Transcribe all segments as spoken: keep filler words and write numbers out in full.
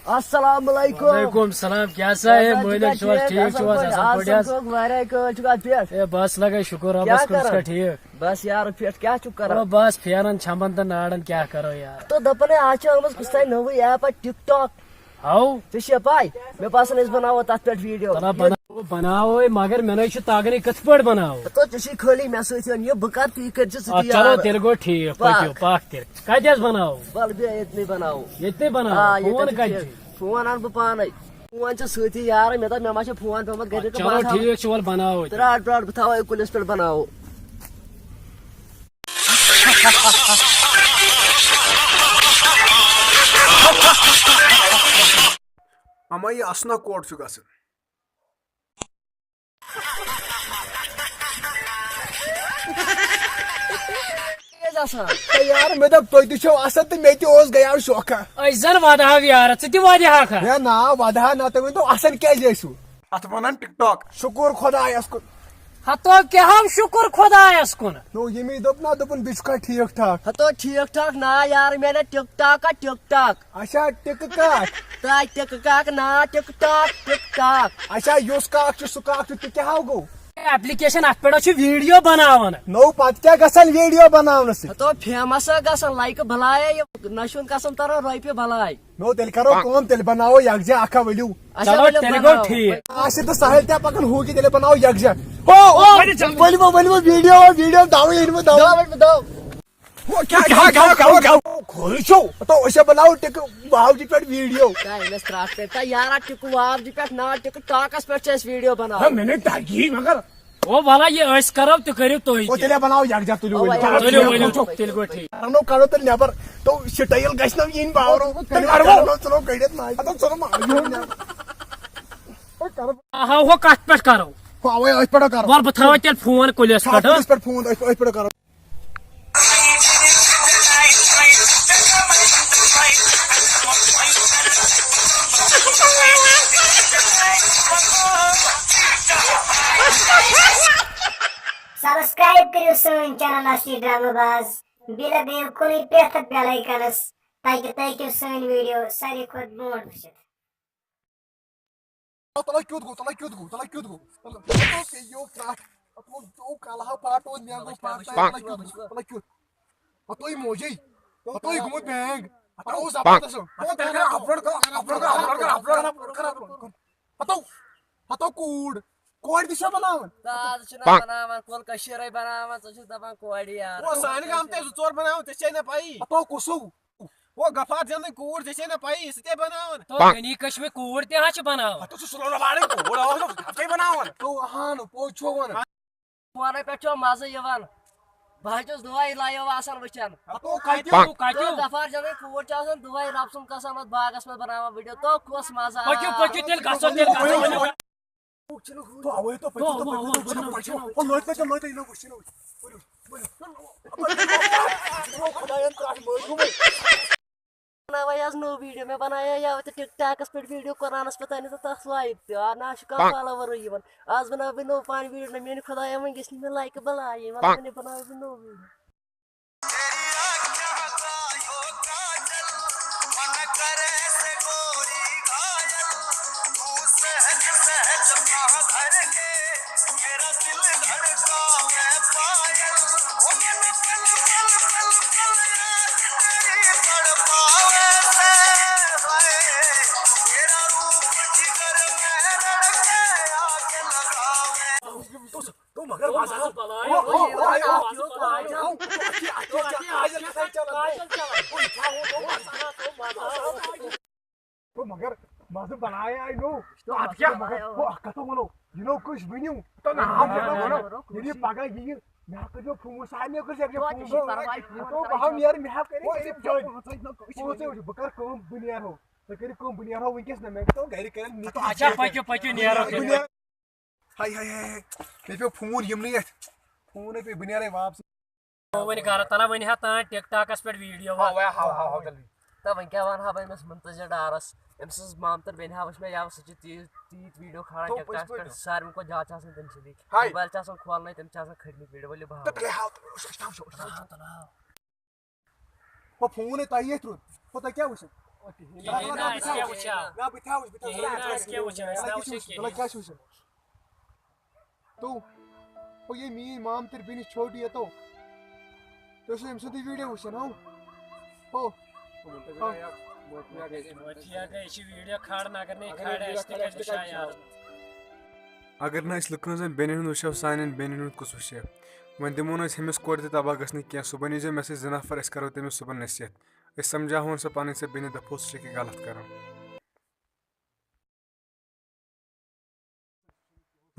السلام علیکم۔ وعلیکم السلام، کیٛاہ سا ہے، کیٛاہ سا مٲلِک چھُکھا، چھُوا ٹھیٖک؟ ٹھیٖک چھُوا، اَصٕل پٲٹھۍ؟ اَصٕل پٲٹھۍ حظ؟ اَصٕل پٲٹھۍ، واریاہ کٲلۍ چھُکھ اَتھ پٮ۪ٹھ۔ ہے، بس لگے شُکُر رۄبَس کُن، کیٛاہ ژٕ چھُکھا کران؟ ٹھیٖک؟ بس یارٕ پٮ۪ٹھ کیٛاہ چھُکھ کران؟ او، بس پھیران چھَمبَن تہٕ نارَن، کیٛاہ کرو یار؟ تو دَپان ہے، آز چھِ آمٕژ کُس تام نٔوٕے ایپ اَتھ TikTok۔ ہاو؟ ژےٚ چھےٚ پَے؟ مےٚ باسان أسۍ بَناوو تَتھ پٮ۪ٹھ video۔ تَلہ بَناوو، بَناوو ہے، مگر مےٚ نَے چھُ تَگانٕے کِتھ پٲٹھۍ بَناوو۔ تو ژےٚ چھُے خٲلی مےٚ سۭتۍ یُن، یہِ بہٕ کَرٕ، تی کٔرۍ زِ ژٕ آ، تہِ چلو یارٕ۔ تیٚلہِ گوٚو ٹھیٖک، پَکھ۔ پٔکِو، پَکھ تیٚلہِ۔ کَتہِ حظ بَناوو؟ وَلہٕ بیٚہہ ییٚتنٕے بَناوو۔ ییٚتنٕے بَناوو؟ آ، فون ییٚتٮ۪تھ کَتہِ چھُ چھُ؟ فون اَنہٕ بہٕ پانَے۔ فون اَنہٕ ژٕ سۭتی یارٕ، مےٚ دوٚپ مےٚ ما چھِ فون پیوٚمُت گَرِ، چلو بہٕ تھاوٕ۔ ٹھیٖک چھُ، وَلہٕ بَناوو تیٚلہِ۔ پرٛار، پرٛار، بہٕ تھاوَے کُلِس پٮ۪ٹھ بَناوو۔ اما یہِ اَسنا کوٹ چھُ گژھان۔ تیز آسان۔ ہے یار، مےٚ دوٚپ، تُہۍ تہِ چھِو آسان تہٕ مےٚ تہِ اوس گٔیاو شوقا۔ أسۍ زَن وَدہاو یارٕ، ژٕ تہِ وَدِ ہاکھا؟ ہے نا، وَدہا نہ، تُہۍ ؤنۍ تو، آسان کیٛازِ ٲسِو؟ اَتھ وَنان TikTok۔ شُکُر خۄدایَس کُن۔ ہتو کیٛاہ ہو شُکُر خۄدایَس کُن۔ نو، ییٚمی دوٚپ نا، دوٚپُن، بیٚیہِ چھُکھا ٹھیٖک ٹھاک؟ ہتو ٹھیٖک ٹھاک نا یارٕ، مےٚ نا TikTok، TikTok۔ اچھا، ٹِکہٕ کاک۔ تۄہہِ ٹِکہٕ کاک نا، TikTok، TikTok۔ اچھا، یُس کاک چھُ، سُہ کاک چھُ، تہِ کیٛاہ ہو گوٚو؟ Application، اَتھ پٮ۪ٹھ چھُ video بناوان۔ نو، پتہٕ کیٛاہ گژھان video بناونہٕ سۭتۍ؟ ہتو famous ہا گژھان، لایکہٕ بلایے، یہِ نشوٗن قسم تران رۄپیہِ بلاے۔ نو، تیٚلہِ کرو کٲم، تیٚلہِ بناوو یکجا اکھا، ؤلِو۔ اچھا، چلو، ؤلِو تیٚلہِ گوٚو بناوو۔ ٹھیٖک۔ آصف تہٕ ساحل تہِ پکان ہوٗکی، تیٚلہِ بناوو یکجا۔ ہو، ہو، ؤلِو، چلو۔ ؤلِو، ؤلِو، video، video، داوٕے أنۍ مٕتۍ، داوٕے۔ داو، داو۔ ہو، کیٛاہ، کیٛاہ، کیٛاہ، کیٛاہ، کیٛاہ؟ کھوٚل چھو۔ تو أسۍ بناوو ٹِکہٕ واوجہِ پٮ۪ٹھ video۔ کیٛاہ ییٚلہِ اَسہِ ترٛٹھ پیٚیہِ؟ تۄہہِ یارا ٹِکہٕ واوجہِ پٮ۪ٹھ، نا ٹِکہٕ ٹاکس پٮ۪ٹھ چھِ أسۍ video بناوان۔ ہے، مےٚ نَے تَگی، مگر۔ او، وَلہٕ، یہِ أسۍ کرو، تُہۍ کٔرِو تُہۍ او، تہِ۔ تیٚلہِ بناوو یکجا، تُلِو او، ؤلِو۔ یکجا۔ تُلِو، تُلِو، ؤلِو۔ وٕچھو۔ تیٚلہِ گوٚو ٹھیٖک۔ رنو، کڑو تیٚلہِ نٮ۪بر۔ تو سٹایل گژھِ نہ یِنۍ باورو۔ تیٚلہِ کڑو۔ کڑو، ژھٕنو کٔڑِتھ، نہ۔ اَدٕ ژھٕنو ما-، یہِ نٮ۪بر۔ ہاو، ہو، کتھ پٮ۪ٹھ کرو؟ ہو، اوے، أتھۍ پٮ۪ٹھ کرو۔ وَلہٕ، بہٕ تھاوے تیٚلہِ فون کُلِس آ، پٮ۪ٹھ، ہاں؟ کُلِس پٮ۪ٹھ فون، أتھۍ، أتھۍ پٮ۪ٹھ کرو۔ سبسکرائب کٔرِو سٲنۍ channel اصلی ڈرامہ باز، بیٚیہِ لگٲیِو کُنُے پرٛٮ۪تھ bell icon-س، تاکہِ تُہۍ ہیٚکِو سٲنۍ video ساروی کھۄتہٕ برونٛٹھ وٕچھِتھ۔ تَلہ کیُتھ گوٚو، تَلہ کیُتھ گوٚو، تَلہ کیُتھ گوٚو؟ تَلہ، تَلہ پیٚیو ترٛٹھ۔ اَتھ منٛز گوٚو کَلہٕ ہا پَٹ، اوس مےٚ گوٚو پَٹ، تَلہ کیُتھ گوٚو؟ تَلہ کیُتھ؟ ہَتوے موجی، ہَتوے گوٚمُت بینگ۔ ہَتو زبردست۔ ہَتو کَر upload، کَر upload، کَر upload، کَر upload، کَر upload۔ ہَتو، ہَتو کوٗر، کورِ تہِ چھا بَناوان؟ تہٕ آز چھِنہٕ بناوان، کُل کٔشیٖرے بناوان، ژٕ چھُکھ دَپان کورِ یار۔ او، سانہِ گامہٕ تہِ زٕ ژور بَناوان، ژےٚ چھے نہ پَیی۔ ہَتو کُسُو؟ او غفار جانٕنۍ کوٗر، ژےٚ چھے نہ پَیی، سُہ تہِ بَناوان۔ تو غنی کشمیر کوٗر تہِ ہا چھِ بناوان۔ ہَتو سُہ سُلو لباڑٕنۍ کوٗر، او، سُہ تہِ بَناوان۔ تو اَہَن، پوٚز چھُ وَنان۔ فونَے پٮ۪ٹھ چھُ مَزٕ یِوان۔ بہٕ حظ چھُس دۄہَے live آسان وٕچھان۔ ہَتو کَتہِ؟ تو کَتہِ؟ تو غفار جانٕنۍ کوٗر چھِ آسان دۄہَے رب سُنٛد قسم اَتھ باغَس منٛز بَناوان video۔ تو کُس مَزٕ آو؟ پٔکِو، پٔکِو، تیٚلہِ گژھو، تیٚلہِ گژھو۔ تو اوے تو پٔکِو، تو پٔکِو، تو پٔکِو، تو پٔکِو۔ او، لٲتۍ، لٲتۍ، لٲتۍ، لٲتۍ، لٲتۍ، لٲتۍ۔ خۄدایَن ترٛٹھ مٲج گوٚمُت۔ بناوے آز نوٚو video، مےٚ بنایا یَوٕ تہِ TikTok-س پٮ۪ٹھ video، قرآنَس پٮ۪ٹھ اَنہِ تہٕ تَتھ like تہِ۔ آ، نہ چھُ کانٛہہ follower یِوان۔ آز بناو بہٕ نوٚو پانہٕ video، نہ میٛانہِ خۄدایا، وۄنۍ گژھِ نہٕ مےٚ like بَلاے یِنۍ، وَلہٕ وۄنۍ بناوٕ بہٕ نوٚو video۔ تو مگر مزہ۔ تو مگر مزٕ بنایا آے نو۔ تو اتھ کیٛاہ؟ مگر ہُہ اکھ کتھ ونو، یہِ نو کٲنٛسہِ ؤنِو۔ تو نہ، ہم کیٛاہ ونو؟ ییٚلہِ یہِ پگاہ یِیہِ، مےٚ ہا کٔرۍزیو فون، سارنٕے کٔرۍ زِ یہِ فون۔ تو بہٕ ہاو نیرٕ، مےٚ ہا کٔرۍ۔ پانٛژے وٕچھِو، بہٕ کرٕ کٲم، بہٕ نیرہو۔ تُہۍ کٔرِو کٲم، بہٕ نیرہو وٕنکیٚس نہ، مےٚ گژھِ گرِ کرن نِکہٕ۔ اچھا، پٔکِو، پٔکِو، نیرو۔ بہٕ نیرٕ۔ ہاے، ہاے، ہاے، ہاے۔ مےٚ پیوٚو فون یِمنٕے اَتھِ۔ فونٕے پیوٚو، بہٕ نیرَے واپسٕے۔ وۄنۍ گرٕ تَلہ، وۄنۍ ہا تام TikTok-س پٮ۪ٹھ video ہاو، وۄنۍ ہاو، ہاو، ہاو، جلدی۔ تہٕ وۄنۍ کیٛاہ وَنہٕ ہا بہٕ أمِس منتظر ڈارَس؟ أمۍ سٕنٛز مامتٕر بیٚنہِ ہا وٕچھ مےٚ یَوٕ، سُہ چھِ تیٖتۍ، تیٖتۍ video کھالان تو پٔزۍ TikTok-س پٲٹھۍ۔ پٮ۪ٹھ، ساروٕے کھۄتہٕ زیادٕ چھِ آسان تٔمۍ سٕنٛدی۔ ہاے۔ موبایل چھِ آسان کھولنَے، تٔمۍ چھِ آسان کھٔٹمٕتۍ video، ؤلِو بہٕ ہاوٕ۔ تہٕ تیٚلے ہاو، أسۍ، أسۍ تھاوو، أسۍ تھاوو۔ تَلہ ہاو۔ ہُہ فون ہے تۄہہِ ییٚتھۍ روٗد۔ ہُہ تۄہہِ کیٛاہ وٕچھُن؟ کِہیٖنۍ نہ، نہ، أسۍ کیٛاہ وٕچھو؟ نہ، بہٕ تہِ ہا وٕچھِ، بہٕ تہِ ہا کِہیٖنۍ نہ، وٕچھِ۔ أسۍ کیٛاہ وٕچھو؟ أسۍ نہ وٕچھو کِہیٖنۍ۔ تۄہہِ کیٛاہ چھُ وٕچھُن؟ تو، ہُہ یہِ میٛٲنۍ مامتٕرۍ بیٚنہِ چھوٹی یہِ تو۔ تُہۍ ٲسِو أمۍ سُنٛدٕے video وٕچھان، ہو؟ ہو؟ ہو؟ وۄتھی ہا گٔے، یہِ چھِ video کھالان، اگر نہٕ یہِ کھالہِ، اَسہِ تہِ کَتہِ وٕچھِ ہا یارٕ؟ اگر نہٕ أسۍ لُکن ہٕنٛزن بیٚنٮ۪ن ہُنٛد وٕچھو، سانٮ۪ن بیٚنٮ۪ن ہُنٛد کُس وٕچھِ؟ وۄنۍ دِمو نہٕ أسۍ ہُمِس کورِ تہِ تباہ گژھنہٕ کینٛہہ۔ صُبحن ییٖزیو مےٚ سۭتۍ زٕ نفر، أسۍ کرو تٔمِس صُبحن نصیحت۔ أسۍ سمجھاوہون سۄ پنٕنۍ سۄ بیٚنہِ، دپہوس ژٕ چھکھ یہِ غلط کران۔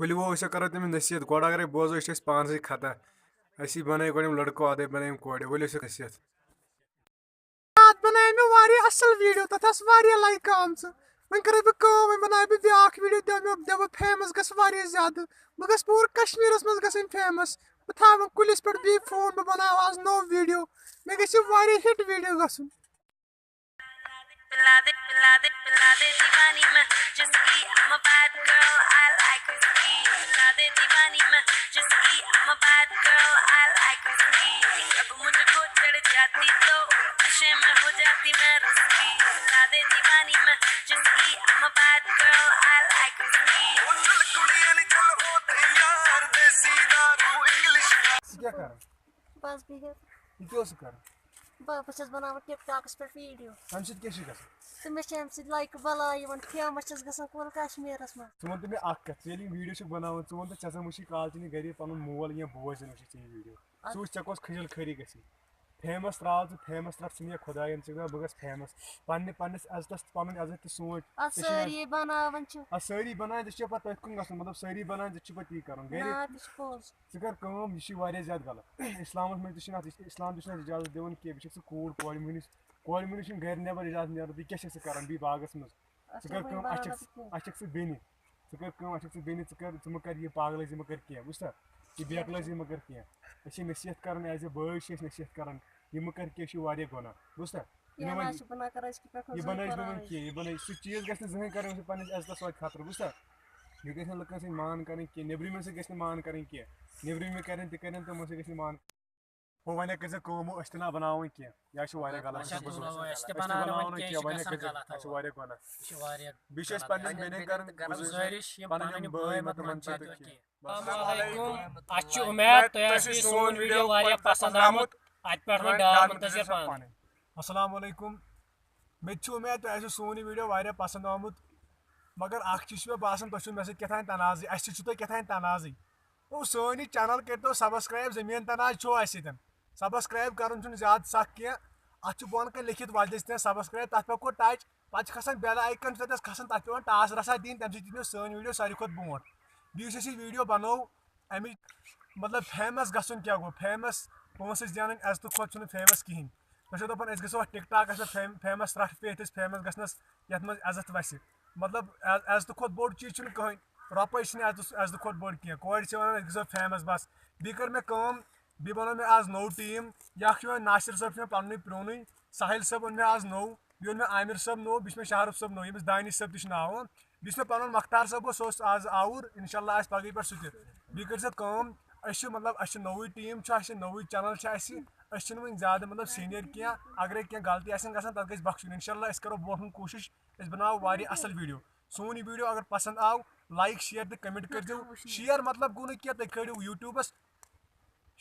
ؤلِو وۄنۍ أسۍ کرو تٔمِس نصیحت۔ گۄڈٕ اگرے بوزو، أسۍ چھِ أسۍ پانسٕے خطا۔ اسی بنٲے گۄڈٕ یِم لڑکو، ادے بنٲے یِم کورِ۔ ؤلِو أسۍ نصیحت۔ راتھ بنٲے مےٚ واریاہ اصل video، تتھ آسہٕ واریاہ لایکہٕ آمژٕ۔ وۄنۍ کرے بہٕ کٲم، وۄنۍ بناوٕ بہٕ بیاکھ video، دپہٕ مےٚ، دپہٕ بہٕ famous گژھٕ واریاہ زیادٕ۔ بہٕ گژھٕ پوٗرٕ کشمیرس منٛز گژھٕنۍ famous۔ بہٕ تھاوٕ وۄنۍ کُلِس پٮ۪ٹھ بیٚیہِ فون، بہٕ بناوٕ آز نوٚو video۔ مےٚ گژھِ واریاہ hit video گژھُن۔ پلا دے، پلا دے، پلا دے دیوانی میں جس کی، I'm a bad girl, I like whiskey. پلا دے دیوانی میں جس کی، I'm a bad girl, I like whiskey. جب مجھ کو چڑھ جاتی تو نشے میں ہو جاتی میں رسکی۔ پلا دے دیوانی میں جس کی، I'm a bad girl, I like whiskey. وہ چل کڑیاں نکل، او تیار، دیسی دارو، انگلش۔ ژٕ کیٛاہ کران؟ بس بِہِتھ۔ یہِ کیٛاہ اوسُکھ کران؟ بہٕ، بہٕ چھَس بناوان TikTokس پٮ۪ٹھ video۔ اَمہِ سۭتۍ کیٛاہ چھُ گژھان؟ تہٕ مےٚ چھِ اَمہِ سۭتۍ لایکہٕ بلاے یِوان، famous چھَس گژھان full کشمیٖرس منٛز۔ ژٕ وَن تہٕ مےٚ اَکھ کَتھ، ژٕ ییٚلہِ یِم video چھُکھ بناوان، ژٕ وَن تہٕ، ژےٚ زَن وٕچھی کالچنہِ گَرِ پَنُن مول یا بوے زَن وٕچھی ژےٚ یِم video۔ ژٕ وٕچھ ژےٚ کۄس کھٔجل خٲری گژھی۔ Famous ترٛاو ژٕ، famous رَٹ ژٕ مےٚ خۄدایَن، ژٕ دَپ بہٕ گژھٕ famous۔ پننہِ، پننِس عزتس، پنُن عزت تہِ سونٛچ۔ اَدٕ ژےٚ چھُنہٕ سٲری بناوان چھِ۔ اَدٕ سٲری بناوان، ژےٚ چھِ پَتہٕ تٔتھۍ کُن گژھُن، مطلب سٲری بناوان، ژےٚ چھِ پَتہٕ تی کَرُن۔ گرِ نا، تہِ چھُ پوٚز۔ ژٕ کر کٲم، یہِ چھِ واریاہ زیادٕ غلط۔ اِسلامَس منٛز تہِ چھِنہٕ اَتھ، اِسلام تہِ چھُنہٕ اَتھ اِجازت دِوان کینٛہہ، بیٚیہِ چھَکھ ژٕ کوٗر، کورِ مٔہنِس، کورِ مٔہنِس چھُنہٕ گرِ نٮ۪بر اِجازت نیرُن، تہٕ یہِ کیٛاہ چھَکھ ژٕ کران بیٚیہِ باغَس منٛز؟ اَسہِ ژٕ کر چھُ کٲم، وۄنۍ اَسہِ چھَکھ، باغَس کیُن۔ اَسہِ چھَکھ ژٕ بیٚنہِ، ژٕ کر کٲم، اَسہِ چھَکھ ژٕ بیٚنہِ، ژٕ کر، ژٕ مہٕ کر یہِ پاگلٲزی، مہٕ کر کینٛہہ، بوٗزتھا؟ یہِ بے عقلٲزی مہٕ کر کینٛہہ۔ أسۍ چھِ نصیحت کران، as a بٲے چھِ أسۍ نصیحت کران، یہِ مہٕ کر کینٛہہ، یہِ چھُ واریاہ گۄناہ، بوٗزتھا؟ یہِ یہِ نہ وۄنۍ، حظ چھُ بنان کران، أسۍ کِتھ پٲٹھۍ یہِ حظ بنٲیِتھ نہٕ کران وۄنۍ یہِ؟ کینٛہہ، یہِ بنٲیِتھ، سُہ چیٖز گژھِ نہٕ زٕہٕنۍ کرُن، یُس پننِس عزتس واتہِ خطرٕ، بوٗزتھا؟ یہِ گژھِ نہٕ لُکن سۭتۍ مان کرٕنۍ کینٛہہ، نیٚبرِمٮ۪ن سۭتۍ گژھِ نہٕ مان کرٕنۍ کینٛہہ، نیٚبرِمٮ۪ن کرن تہِ کرن، تِمن سۭتۍ گژھِ نہٕ مان۔ ہُہ وۄنۍ کٔرۍ زِ کٲم، ہُہ أسۍ تہِ نہ بناوو وۄنۍ کینٛہہ، یہِ حظ چھُ واریاہ غلط، اچھا، أسۍ چھِ تُل، بناوو أسۍ تہِ أسۍ تہِ بناوو بناوو وۄنۍ نہٕ کینٛہہ، کینٛہہ، وۄنۍ وۄنۍ کٔرۍ زِ، گژھان غلط۔ اَسہِ چھُ واریاہ گۄناہ۔ بیٚیہِ چھِ أسۍ پننٮ۪ن بیٚنٮ۪ن کران گُزٲرِش، گُزٲرِش، یِم پنٕنۍ پنٕنۍ یِم بٲے بٲے مہ تِمن مہ تہِ تُہۍ تُہۍ کینٛہہ۔ کینٛہہ۔ بس۔ السلام علیکم۔ اَسہِ چھِ اُمید تۄہہِ آسہِ یہِ سون video واریاہ پسنٛد آمُت۔ اَتہِ پٮ۪ٹھ وۄنۍ ڈار منتظر پانہٕ۔ السلام علیکم۔ مےٚ تہِ چھِ اُمید تۄہہِ آسہِ سون یہِ video واریاہ پسنٛد آمُت۔ مگر اکھ چیٖز چھُ مےٚ باسان، تۄہہِ چھُو مےٚ سۭتۍ کیٛاہ تام تنازٕے، اَسہِ سۭتۍ چھُو تۄہہِ کیٛاہ تام تنازٕے۔ او، سٲنۍ یہِ channel کٔرۍتو subscribe، زٔمیٖن تنازٕ چھُو اَسہِ سۭتۍ۔ Subscribe کرُن چھُنہٕ زیادٕ سخ کینٛہہ۔ اَتھ چھُ بۄن کَنہِ لیکھِتھ وۄزلِس تہِ subscribe، تَتھ پٮ۪ٹھ کوٚر touch، پَتہٕ چھُ کھسان bell icon، چھُ تَتٮ۪س کھسان، تَتھ پٮ۪وان ٹاس رَژھا دِنۍ، تَمہِ سۭتۍ یی نہٕ سٲنۍ video ساروی کھۄتہٕ برونٛٹھ۔ بیٚیہِ یُس اَسہِ یہِ video بَنوو، اَمِچ مطلب famous گژھُن کیٛاہ گوٚو؟ Famous پونٛسہٕ زینٕنۍ، عزتہٕ کھۄتہٕ چھُنہٕ famous کِہیٖنۍ۔ تۄہہِ چھو دَپان أسۍ گژھو اَتھ TikTokس پٮ۪ٹھ fam-، famous، رَٹھ پیٚٹھۍ أسۍ famous گژھنَس، یَتھ منٛز عزت وَسہِ۔ مطلب عز-، عزتہٕ کھۄتہٕ بوٚڑ چیٖز چھُنہٕ کٕہٕنۍ۔ رۄپَے چھِنہٕ عزتہٕ، عزتہٕ کھۄتہٕ بوٚڑ کینٛہہ۔ کورِ چھِ وَنان أسۍ گژھو famous بَس۔ بیٚیہِ کٔر مےٚ کٲم، بیٚیہِ بَنوو مےٚ آز نوٚو team۔ یہِ اَکھ چھُ وۄنۍ ناصر صٲب، چھُ مےٚ پَنُنُے پرٛونُے۔ ساحل صٲب اوٚن مےٚ آز نوٚو، بیٚیہِ اوٚن مےٚ عامر صٲب نوٚو، بیٚیہِ چھُ مےٚ شاہ رُخ صٲب نوٚو، ییٚمِس دانِش صٲب تہِ چھُ ناو۔ بیٚیہِ چھُ مےٚ پَنُن مختار صٲب اوس، سُہ اوس آز آوُر، اِنشاء اللہ آسہِ پَگہٕے پٮ۪ٹھ سُہ تہِ۔ بیٚیہِ کٔرۍ زیو کٲم، أسۍ چھِ مطلب، اَسہِ چھِ نوٚوُے team چھُ اَسہِ، نوٚوُے channel چھُ اَسہِ، أسۍ چھِنہٕ وٕنہِ زیادٕ مطلب senior کینٛہہ۔ اگرے کینٛہہ غلطی آسن گژھان، تَتھ گژھِ بخشُن۔ اِنشاء اللہ أسۍ کَرو برونٛٹھ کُن کوٗشِش، أسۍ بَناوو واریاہ اَصٕل video۔ سون یہِ video اگر پَسنٛد آو، like، share تہٕ comment کٔرۍزیو۔ Share مطلب گوٚو نہٕ کینٛہہ، تُہۍ کھٲلِو YouTubeس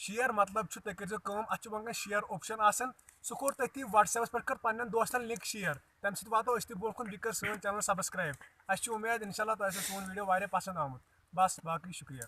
share مطلب چھُ، تُہۍ کٔرۍزیو کٲم، اَتھ چھُ بۄنہٕ کَنہِ share option آسان، سُہ کوٚر تٔتھی WhatsAppس پٮ۪ٹھ، کٔر پنٛنٮ۪ن دوستَن link share، تَمہِ سۭتۍ واتو أسۍ تہِ برونٛہہ کُن، بیٚیہِ کٔر سٲنۍ channel subscribe۔ اَسہِ چھِ اُمید اِنشاء اللہ تۄہہِ آسیو سون video واریاہ پَسنٛد آمُت۔ بَس، باقٕے شُکریہ۔